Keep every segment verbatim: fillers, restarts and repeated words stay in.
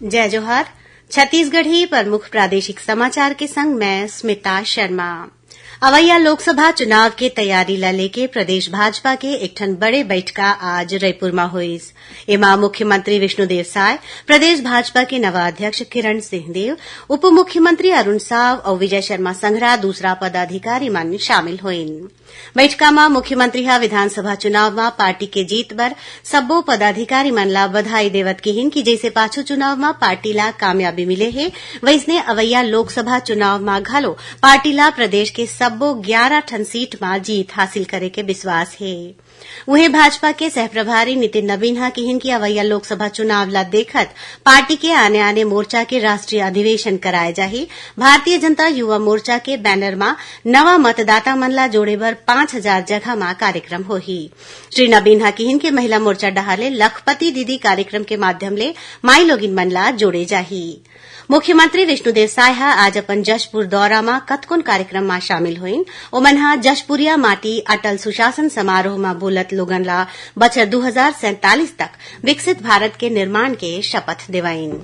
जय जोहार। छत्तीसगढ़ी प्रमुख प्रादेशिक समाचार के संग मैं स्मिता शर्मा। अवइया लोकसभा चुनाव के तैयारी ला लेके प्रदेश भाजपा के एक ठन बड़े बैठका आज रईपुर म होइस। एमा मुख्यमंत्री विष्णुदेव साय, प्रदेश भाजपा के नवा अध्यक्ष किरण सिंहदेव, उप मुख्यमंत्री अरुण साव अउ विजय शर्मा संघरा दूसरा पदाधिकारी मन शामिल होइन। बैठका म मुख्यमंत्री ह विधानसभा चुनाव म पार्टी के जीत बर सब्बो पदाधिकारी मन ला बधाई देवत किहिन कि जइसे पाछू चुनाव म पार्टी ला कामयाबी मिले हे, वइसने अवइया लोकसभा चुनाव म घलो पार्टी ला प्रदेश के सब्बो ग्यारा ठन सीट म जीत हासिल करे के विश्वास हे। उहें, भाजपा के सह प्रभारी नितिन नबीन ह किहिन कि अवइया लोकसभा चुनाव ला देखत पार्टी के आने-आने मोर्चा के राष्ट्रीय अधिवेशन कराए जाही। भारतीय जनता युवा मोर्चा के बैनर म नवा मतदाता मन ला जोड़े बर पाँच हजार जगह म कार्यक्रम होही। श्री नबीन ह किहिन कि महिला मोर्चा डहार ले लखपति दीदी कार्यक्रम के माध्यम ले माईलोगिन मन ला जोड़े जाही। मुख्यमंत्री विष्णुदेव साय ह आज अपन जशपुर दौरा म कतकोन कार्यक्रम म शामिल होइन। ओमन ह जशपुरिया माटी अटल सुशासन समारोह म बोलत लोगन ला बछर दू हजार सैंतालीस तक विकसित भारत के निर्माण के शपथ देवाइन।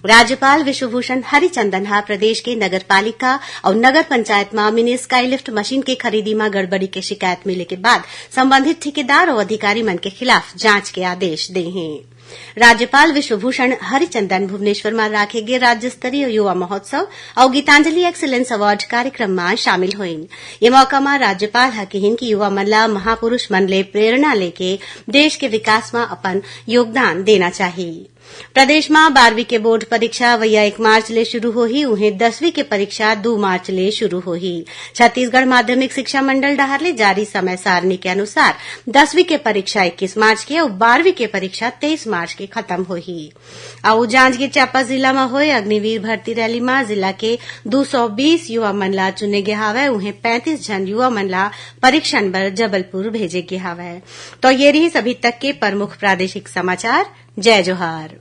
राज्यपाल विश्वभूषण हरिचंदन ह प्रदेश के नगर पालिका अउ नगर पंचायत म मिनी स्काईलिफ्ट मशीन के खरीदी म गड़बड़ी के शिकायत मिले के बाद संबंधित ठेकेदार अउ अधिकारी मन के खिलाफ जांच के आदेश दे हें। राज्यपाल विश्वभूषण हरिचंदन भुवनेश्वर म राखे गे राज्य स्तरीय युवा महोत्सव अउ गीतांजलि एक्सीलेंस अवार्ड कार्यक्रम म शामिल होइन। ये मौका म राज्यपाल ह किहिन कि युवा मन ला महापुरुष मन ले प्रेरणा लेके देश के विकास म अपन योगदान देना चाही। प्रदेश म बारहवीं के बोर्ड परीक्षा अवइया एक मार्च ले शुरू होही, उहें दसवीं के परीक्षा दू मार्च ले शुरू होही। छत्तीसगढ़ माध्यमिक शिक्षा मंडल डहार ले जारी समय सारणी के अनुसार दसवीं के परीक्षा इक्कीस मार्च के अउ बारहवीं के परीक्षा तेईस मार्च के खत्म होही। अउ जांजगीर चांपा जिला म होए अग्निवीर भर्ती रैली म जिला के दू सौ बीस युवा मन ला चुने गे हावय, उहें पैंतीस झन युवा मन ला परीक्षण बर जबलपुर भेजे गे हावय। तो ये रहिस अभी तक के प्रमुख प्रादेशिक समाचार। जय जोहार।